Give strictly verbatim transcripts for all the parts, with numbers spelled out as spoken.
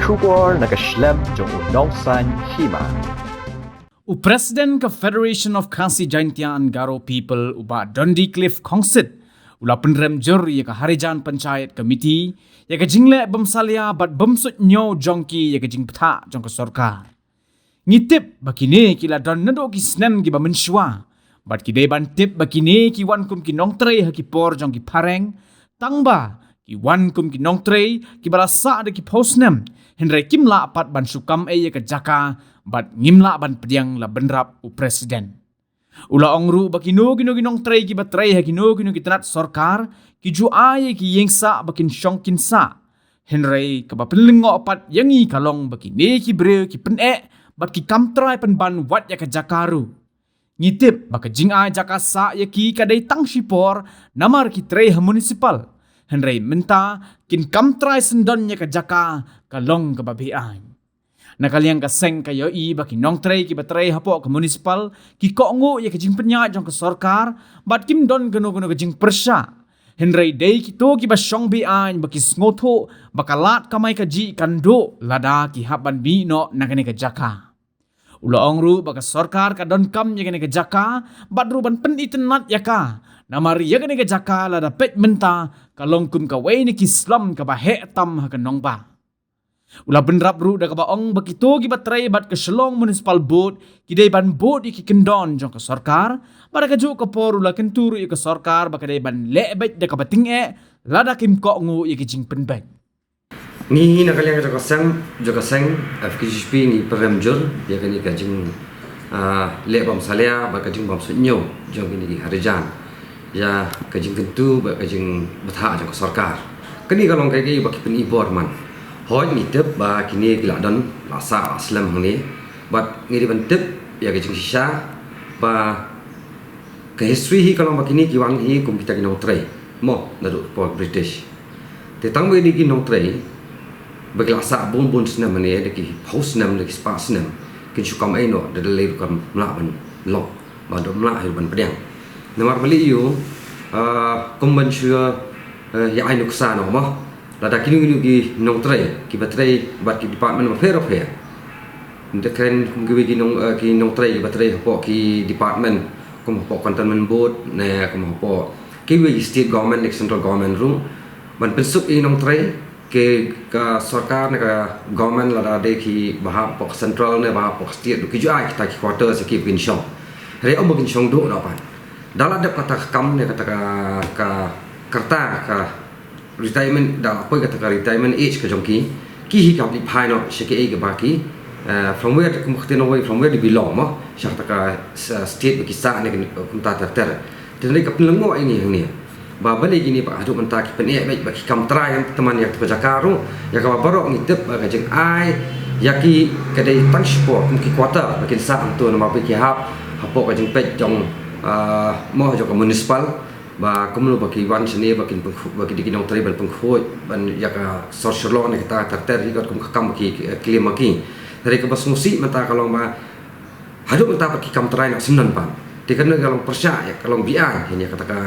Khubor na ka shlem jong u Nongsaiñ Hima. U President ka Federation of Khasi Jaintia and Garo People, u Bah Dundee Cliff Khongsit, u la pynrem jur ïa ka Harijan Panchayat Committee ïa ka jingleh bym salia bad bym suidñiew jong ki ïa ka jingbthah jong ka sorkar. Ngi tip ba kine ki la don naduh ki snem kiba mynshuwa, bad ki dei ban tip ba kine ki wan kum ki nongtrei ha ki por jong ki phareng, tangba ki wan kum ki nongtrei kiba la sah da ki phew snem, hynrei kim lah pat ban shu kam ei ïa ka jaka, bad ngim lah ban pdiang, la bynrap u President. U la ong ruh ba kino kino ki nongtrei kiba trei ha kino kino ki tnat sorkar, ki ju ai ïa ki ïing sah ba kin shong kin sah. Hynrei kaba pynlyngngoh pat ïa ngi ka long ba kine ki briew ki pyneh bad ki kam trai pynban wat ïa ka jaka ruh. Ngi tip ba ka jingai jaka sah ïa ki ka dei tang shipor namar ki trei ha municipal. Hynrei mynta kin kam trai syndon ïa ka jaka, ka long kaba beaiñ. Na ka liang ka seng ka ïohi ba ki nongtrei kiba trei hapoh ka municipal ki kohnguh ïa ka jingpynïaid jong ka sorkar, bad kim don kano kano ka jingpyrshah. Hynrei dei kito kiba shong beaiñ ba ki sngewthuh ba ka lad kamai kajih kan duh lada ki hap ban mih noh na kane ka jaka. U la ong ruh ba ka sorkar ka donkam ïa kane ka jaka, bad ruh ban pynitynnad ïa ka, namar ïa kane ka jaka lada peit mynta ka long kum kawei na ki slum kaba heh tam ha ka nongbah. U la bynrap ruh da kaba ong ba kito kiba trei bad ka Shillong Municipal Board ki dei ban bud ïa ki kyndon jong ka sorkar, bad ha kajuh ka por u la kyntu ruh ïa ka sorkar ba ka dei ban leh beit da kaba tyngeh lada kim kohnguh ïa ki jingpynbeit. Ngi na ka liang jong ka seng, jong ka seng F K J G P ngi pynrem jur ïa kane ka jing, ah, leh bym salia bad ka jingbym suidñiew jong kine ki Harijan ïa ka jingkyntu bad ka jingbthah jong ka sorkar. Kane ka long kaei kaei ba ki pyni bor man. Hooid ngi tip ba kine ki la don, la sah, la slem hangne. Bad ngi dei ban tip ïa ka jingshisha ba ka history hi ka long ba kine ki wan hi kum kita ki nongtrei, mo, naduh por British. Te tang ba kine ki nongtrei ba ki la sah bun bun snem hangne, da ki phew snem, da ki spah snem, kin shu kam ei noh, da lei ruh kam lah ban long, ba dom lah hi ban pdiang. Namar balei ïa u, ah, kum ban shu, eh, ïa ai nuksa noh mo. Lada kino kino ki nongtrei kiba trei bad ki department bapher bapher. Nda kren kum kiwei ki nong, eh, ki nongtrei kiba trei hapoh ki department, kum hapoh Cantonment Board ne kum hapoh kiwei ki state government ne central government ruh, ban pynsuk ïa ki nongtrei, ki ka sorkar ne ka government lada dei kiba hap hapoh central ne ba hap hapoh state ruh ki ju ai kita ki quarters ïa ki ba kin shong. Hynrei ym ba kin shong duh noh pat. Da la dep kata ka kam ne kata ka, ka, ka rta ka retirement, da la poi kata ka retirement age ka jong ki, ki hi ki hap leit phai noh sha kiei kiba ki, eh, from where, kum ka ktien nongwei, from where they belong mo, sha kata ka, sa, state ba ki sah ne kumta ter ter. Te hynrei ka pynlyngngoh ïa ngi hangne ba balei kine ba haduh mynta ki pyneh beit ba ki kam trai, kam tymmen ïa kata ka jaka ruh, ïa kaba baroh ngi tip ba ka jingai ïa ki ka dei tang shipor kum ki quarter ba kin sah hangto namar ba ki hap hapoh ka jingpeit jong, ah, mo, jong ka municipal, ba kumno ba ki wan shane ba kin pynkhuid, ba ki dei ki nongtrei ban pynkhuid ban ïa ka sor Shillong ne kita ter ter hi katkum ka kam ki, ki, eh, claim ma ki. Hynrei kaba sngewsih mynta ka long ba haduh mynta pat ki kam trai noh syndon pat. Te kane ka long pyrshah ïa, ka long beaiñ ïa kata ka,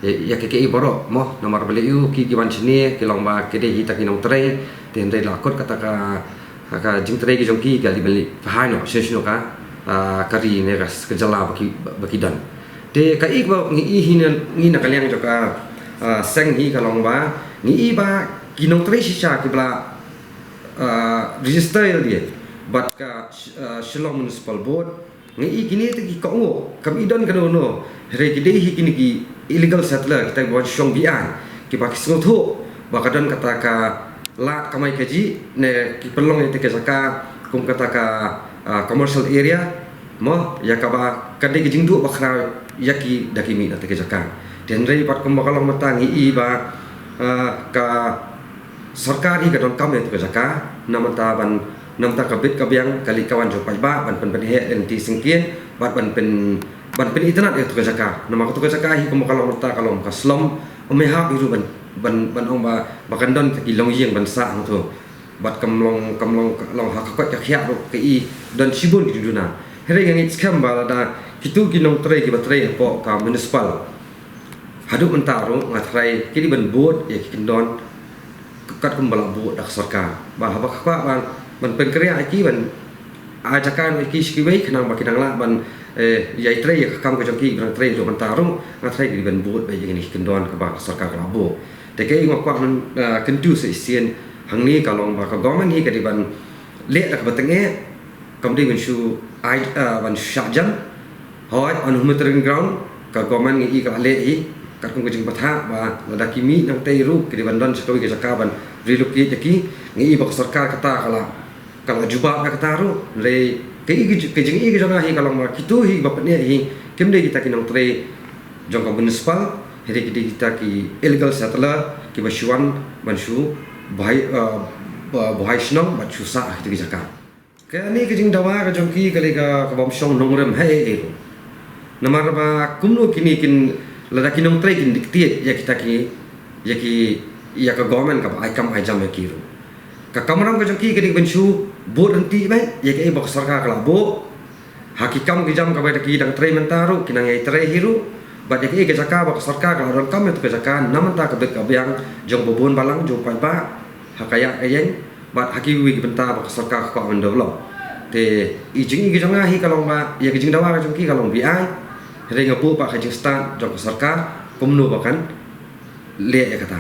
ïa, ïa ka, ka i baroh mo, namar balei ïa ki, ki wan shane ki long ba ki dei hi ta ki nongtrei. Te hynrei la kut kata ka, ka, ka jingtrei ki jong ki ka dei ban leit phai noh shano shano ka, ah, ka ri ne ka, ka jylla ba ki, ba ki don. Te kaei ba ngi i hi ne, ngi na ka liang jong ka, ah, seng hi ka long ba ngi i ba ki nongtrei shisha kiba la, ah, register ïalade bad ka, ah, Shillong Municipal Board, ngi i kine te ki kohnguh, kam i don kano kano. Hynrei ki dei hi kine ki illegal settler, kita kiba wan shong beaiñ, kiba ki sngewthuh ba ka don kata ka lad kamai kajih ne ki pynlong ïa kata ka jaka kum kata ka, ah, commercial area mo, ïa kaba ka dei ka jingduh bakhraw ïa ki da ki mih na kata ka jaka. Te hynrei pat kumba ka long mynta ngi i ba, ah, ka sorkar hi ka donkam ïa kata ka jaka, na mynta ban, na mynta ka bit ka biang ka leit ka wan jong paidbah ban pyn, pynheh lynti syngkien bad ban pyn, ban pynitynnad ïa kata ka jaka. Namar kata ka jaka hi kumba ka long mynta ka long ka slum, ym hap hi ruh ban, ban, ban ong ba, ba kan don ki longïing ban sah hangto. Bad kam long, kam long, long ha ka koit ka khiah ruh ka i don shibun ki duna. Hynrei nga ngeit skhem ba lada kito ki nongtrei kiba trei hapoh ka municipal, haduh mynta ruh nga tharai ki dei ban bud ïa ki kyndon katkum ba la buh da ka sorkar. Ba haba ka kwah ban, ban pynkhreh ïa ki ban ai jaka ïa ki sha kiwei khnang ba ki dang lah ban, eh, ïai trei ïa ka kam ka jong ki ba dang trei jong mynta ruh, nga tharai ki ban buh beit ïa kine ki kyndon kaba ka sorkar ka la buh. Te kaei nga kwah ban, eh, kyntu sa shisien hangne ka long ba ka government hi ka dei ban leh da kaba tyngeh, kam dei ban shu ai, eh, ban shu shah jan. Hooid, on humanitarian ground, ka government ngi i ka la leh hi, katkum ka jingbatai ba lada ki mih nangtei ruh ki dei ban don sha kawei ka jaka ban relocate ïa ki, ngi i ba ka sorkar kata ka la, ka la jubab ïa kata ruh. Hynrei ka i, ka jing i ka jong nga hi ka long ba kito hi ba pynneh hi kim dei kita ki nongtrei jong ka municipal, hynrei ki dei kita ki illegal settler kiba shu wan ban shu buhai, eh, ba-, buhai shnong bad shu sah ha kita ki jaka. Kane ka jingdawa ka jong ki ka dei ka, ka bym shong nongrim ha ei ei ruh. Namar ba kumno kine kin, lada ki nongtrei kin dictate ïa kita ki, ïa ki, ïa ka government kaba ai kam ai jam ïa ki ruh. Ka kamram ka jong ki ka dei ban shu bud ryntih beit ïa kaei ba ka sorkar ka la buh. Ha ki kam ki jam kaba da ki dang trei mynta ruh, ki nang ïai trei hi ruh. Bad ïa kaei ka jaka ba ka sorkar ka la donkam ïa tu ka jaka na mynta ka bit ka biang jong ba bun balang, jong paidbah ha ka ïa ka ïeng bad ha kiwei ki bynta ba ka sorkar ka kwah ban develop. Te i jing i ka jong nga hi ka long ba ïa ka jingdawa ka jong ki ka long ba ai, hynrei nga buh ba ka jingstad jong ka sorkar kumno ba kan leh ïa kata.